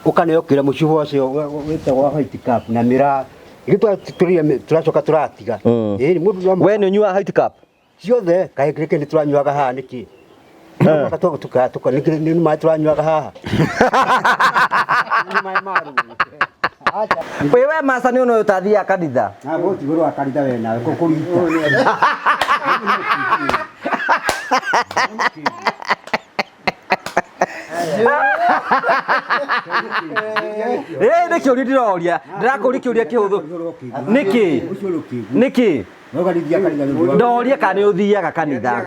Ũkaneo kĩra mũcuba ũcio wĩtagwo wa white cup na mĩraa. Ithuĩ tũracoka tũratiga. Ĩĩ mũndũ no We nĩ ũnyuaga white cup? Ciothe kaĩ gĩkĩ nĩ tũranyuaga haha nĩkĩ? Nĩ maĩ tũranyuaga haha. Nĩ maĩ ma rũĩ. Aca. Wĩ we maca nĩ ũyũ ũtathiaga kanitha. Na bũti ũhoro wa kanitha we nawe kũrita. Ĩĩ nĩ kĩũria ndĩroria. Ndĩrakũria kĩũria kĩhũthũ. Nĩkĩ? Nĩkĩ? Ndoria kana nĩ ũthiaga kanitha.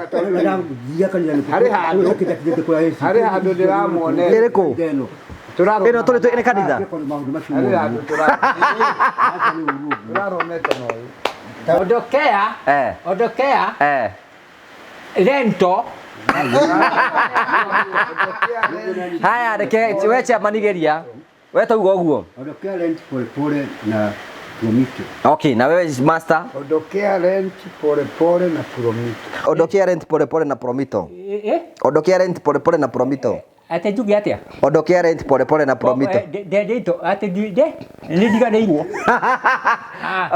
Harĩ handũ ndĩramuonete. Ĩrĩkũ? Ĩno tũrĩ nĩ kanitha. Harĩ handũ tũraromete na ũyũ. Ondokea, ondokea, lento. Haya reke we chairman geria. We tauga ũguo. Ondokea rent pole pole na promito. Okay, na wewe master. Ondokea rent pole pole na promito. Ondokea rent pole pole na promito. Eh? Ondokea rent pole pole na promito. Atĩ njuge atĩa? Ondokea rent pole pole na promito. Ndendĩtwo atĩ nde nĩ ndiganĩirwo.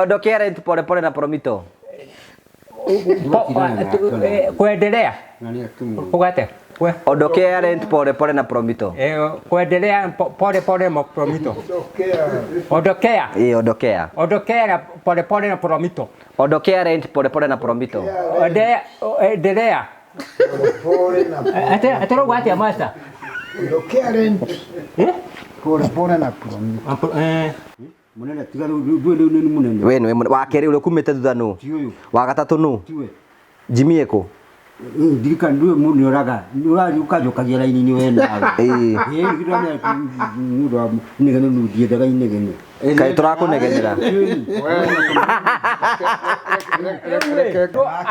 Ondokea rent pole pole na promito. Kuendelea. Ugate. Ondokea rent pole pole na promito. Kuendelea pole pole na promito. Ondokea. Ĩĩ ondokea. Ondokea na pole pole na promito. Ondokea rent pole pole na promito. Endelea. Pole na Atĩ atĩ atĩa master? Ondokea rent pole pole na promito. Munene tiga rĩu rĩu nĩ munene. We nĩwe mũnene. Wa kerĩ ũrĩa ũkumĩte thutha nũ? Ti ũyũ. Wa gatatũ nũ? Tiwe. Jimmy ĩkũ? Ndirikana ndũĩ mũndũ nĩ oraga. Ũkanjokagia raini-inĩ we nawe. Ĩĩ. Ĩĩ nĩ ũndũ wa inegene rĩu ndiendaga inegene. Kaĩ tũrakũnegenera?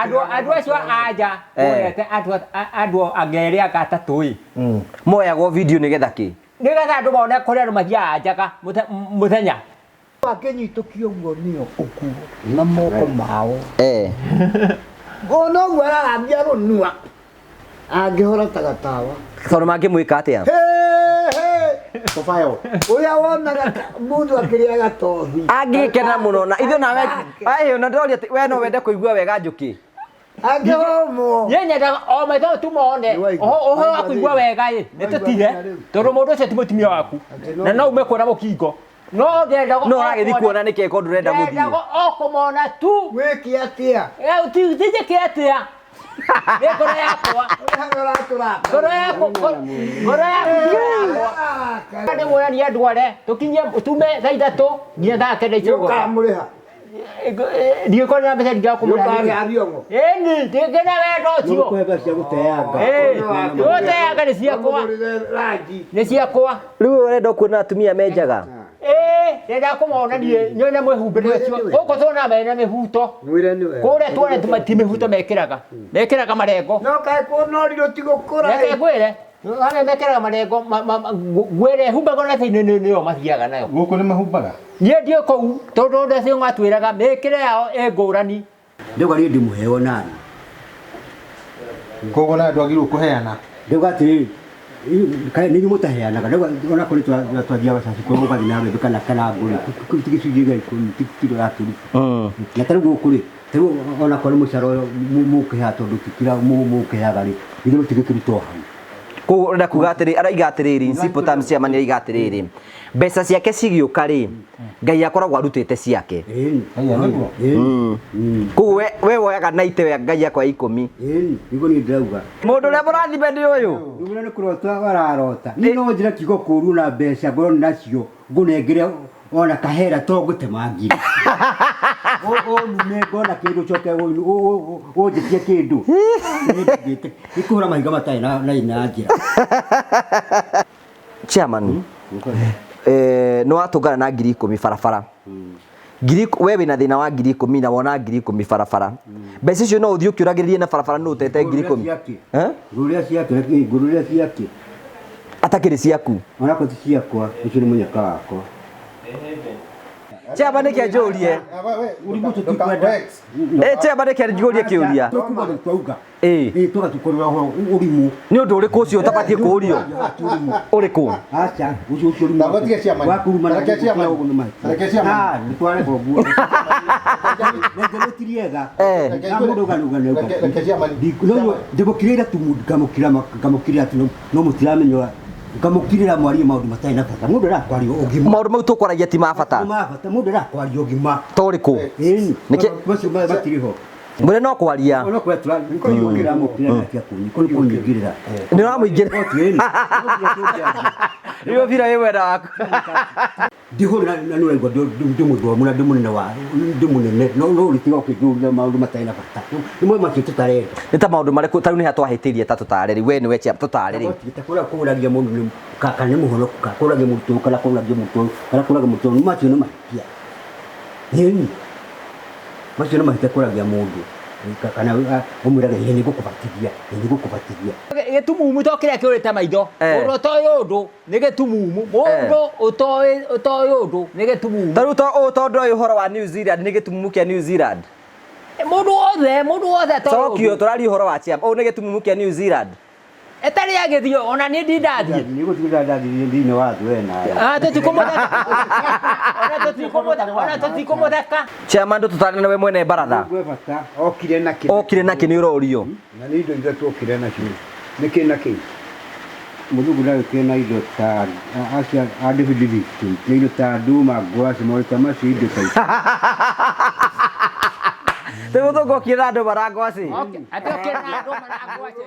Andũ andũ acio a nja monete andũ andũ angerĩ anga atatũ ĩ. Moyagwo video nĩgetha kĩ? Nĩgetha andũ mone kũrĩa andũ mathiaga njaga mũthenya. Akĩnyitũkia ũguo nĩo ũguo na moko mao. Ona ũguo ararambia rũnua angĩhora ta gatawa. Tondũ mangĩmwĩka atĩa? Kũbayo. Ũrĩa wonaga mũndũ akĩrĩa gatothi. Angĩkena mũno na ithuĩ nawe ĩ ona ndĩroria atĩ we no wende kũigua wega njũkĩ. Angĩhũmwo. Niĩ nyendaga o maitho tu mone ũhoro wa kũigua wega ĩ nĩ tũtige tondũ mũndũ ũcio ti mũtumia waku na no ume kuona mũkingo no ndendaga No ũragĩthiĩ kuona nĩkĩ ko ndũrenda gũthiĩ. Ndendaga o kũmona tu. Wĩke atĩa? Tinjĩke atĩa? Nĩ ngoro yakwa. Ngoro yakwa ngoro yakwa. Nĩ muonania ndware tũkinye tume thaa ithatũ nginya thaa kenda icũgũ. Nĩũkamũrĩha. Ndiũkorwo na mbeca ndingakũmũrĩha. Nĩũkarĩha Thiong'o. Ĩni ndingĩna wendo ũcio. Nĩũkũhe mbeca cia gũteanga. Gũteanga nĩ ciakwa. Nĩ ciakwa. Rĩu ũrenda kuona atumia menjaga? Ĩĩ ndenda kũmona niĩ nyone mwĩhumbĩre ũcio. Gũkũ tuonaga mena mĩhuto. Kũrĩa tuone ti mĩhuto mekĩraga. Mekĩraga marengo. No kaĩ kũnorirwo ti gũkũra. Reke ngwĩre. Arĩa mekĩraga marengo nguo ĩrĩa ĩhumbagwo na thĩinĩ nĩyo mathiaga nayo. Gũkũ nĩ mahumbaga? Niĩ ndiĩ kũu tondũ ũndũ ũcio matwĩraga mĩkĩre yao ĩ ngũrani. Ndauga niĩ ndĩmũheo nani. Koguo nawe ndwagĩrĩirwo kũheana. Ndauga atĩrĩrĩ, kaĩ nĩ inyuĩ mũtaheanaga. Ndauga onakorwo nĩ twathiaga caci kwa mũgathiĩ na mbembe kana kana ngũ rĩ, ti gĩcunjĩ gĩa ikũmi ti kiro yakĩruta. Na ta rĩu gũkũ rĩ, ta rĩu onakorwo nĩ mũcara ũyũ mũkĩheaga tondũ ti kira mũkĩheaga rĩ, githĩ mũtingĩkĩruta o hau. Koguo ũrenda kuga atĩrĩ, araiga atĩrĩrĩ, in simple terms chairman araiga atĩrĩrĩ, mbeca ciake cigĩũka rĩ, Ngai akoragwo arutĩte ciake. Ĩni. Haiya nĩguo. Ĩni. Koguo we we woyaga 90 we Ngai akoya ikũmi. Ĩni, nĩguo niĩ ndĩrauga. Mũndũ ũrĩa mũrathime nĩ ũyũ. Rĩu nĩ kũrota ararota. Niĩ no njĩre kiugo kũũru na mbeca ngorwo nacio ngũnengere ona kahera to ngũtema ngiri. Ũnume ngona kĩndũ coke ũnjĩtie kĩndũ. Nĩ kũhũra mahiga matarĩ na na njĩra. Chairman, nĩ watũngana na 10,000 barabara. Ngiri we wĩna thĩna wa 10,000 na wona 10,000 barabara. Mbeca icio no ũthiĩ ũkĩũragĩrĩrie na barabara nũ ũtete 10,000. Eh? Ngũrũrĩa ciake, ngũrũrĩa ciake. Atakĩrĩ ciaku. Onakorwo ti ciakwa, ũcio nĩ mũnyaka wakwa. Chairman nĩkĩ njũrie? Ũrimũ tũtikwenda. Chairman nĩkĩ njũrie kĩũria? Tũkuga twauga. Ĩĩ. Ĩĩ tũgatukorera ũhoro ũrimũ. Nĩ ũndũ ũrĩkũ ũcio ũtabatiĩ kũũrio? Ũrĩkũ? Aca, ũcio ũcio ũrimũ. Ndagotige chairman. Wa kurumana Reke chairman. ũguo nĩ mahĩtia. Reke chairman. Ah, nĩtwarega ũguo. Reke gũtiriega. Eh. Na mũndũ ũganũgana ũguo. Reke chairman. Ndĩmũkirĩire tu ngamũkira ngamũkirĩra tu no mũtiramenya ngamũkirĩra mwarie maũndũ matarĩ na bata. Mũndũ arakwaria ũgima. Maũndũ mau tũkwaragia ti ma bata. Ma bata mũndũ arakwaria ũgima. Ta ũrĩkũ? Ĩni. Nĩkĩ- Macio matirĩ ho. Mwĩre no kwaria. Ona kwa tura kũnyingĩra mũkira na tia kũnyingĩrĩra. Nĩ ũramũingĩra. Ĩni. Rĩu bira wĩ mwena waku. Ndihũrĩ na nĩ ũraigua ndĩ mũthomu na ndĩ mũnene wa ndĩ mũnene no no ũrĩtiga ũkĩnjũria maũndũ matarĩ na bata. Nĩ macio tũtarenda. Nĩ ta maũndũ marĩkũ ta rĩu nĩ ha twahĩtĩirie ta tũtare rĩu we nĩwe chairman tũtare rĩu. Ta kũrĩa kũragia mũndũ nĩ kana nĩ mũhonoku kana kũragia mũrutwo kana kũragia mũrutwo kana kũragia mũrutwo nĩ macio nĩ mahĩtia. Ĩni. Macio nĩ mahĩtia kũragia mũndũ kana ũmwĩraga ĩĩ nĩngũkũbatithia ĩĩ nĩngũkũbatithia. Gĩtumumu to kĩrĩa kĩũrĩte maitho. Eh. Mũndũ ũtoĩ ũndũ nĩ gĩtumumu. Mũndũ ũtoĩ ũtoĩ ũndũ nĩ gĩtumumu. Ta rĩu to ũũ tondũ ũyũ ũhoro wa New Zealand nĩ gĩtumumu kĩa New Zealand. Mũndũ wothe mũndũ wothe atoĩ Cokio ũndũ. tũraria ũhoro wa chairman. Ũũ nĩ gĩtumumu kĩa New Zealand. Ĩtarĩ agĩthiĩ ona niĩ ndindathiĩ. Nĩgũtuĩka ndathiĩ thĩinĩ wa thĩ we nawe. Ah, tũtikũmũtheka. Ona tũtikũmũtheka. Ona tũtikũmũtheka. Chairman ndũtũtare nawe mwene baratha. Gwĩ bata. Okire na kĩ? Okire nakĩ nĩ ũrorio. Na nĩ indo iria tuokire nacio. Nĩ kĩ na kĩ? Mũthungu ndagĩkire na indo ta acio a David Livingstone nĩ indo ta ndũma ngwacĩ maũndũ ta macio indo ta icio. Rĩu mũthũngũ okire na andũ marangwacĩ. Okay. Atĩ okire na andũ marangwacĩ.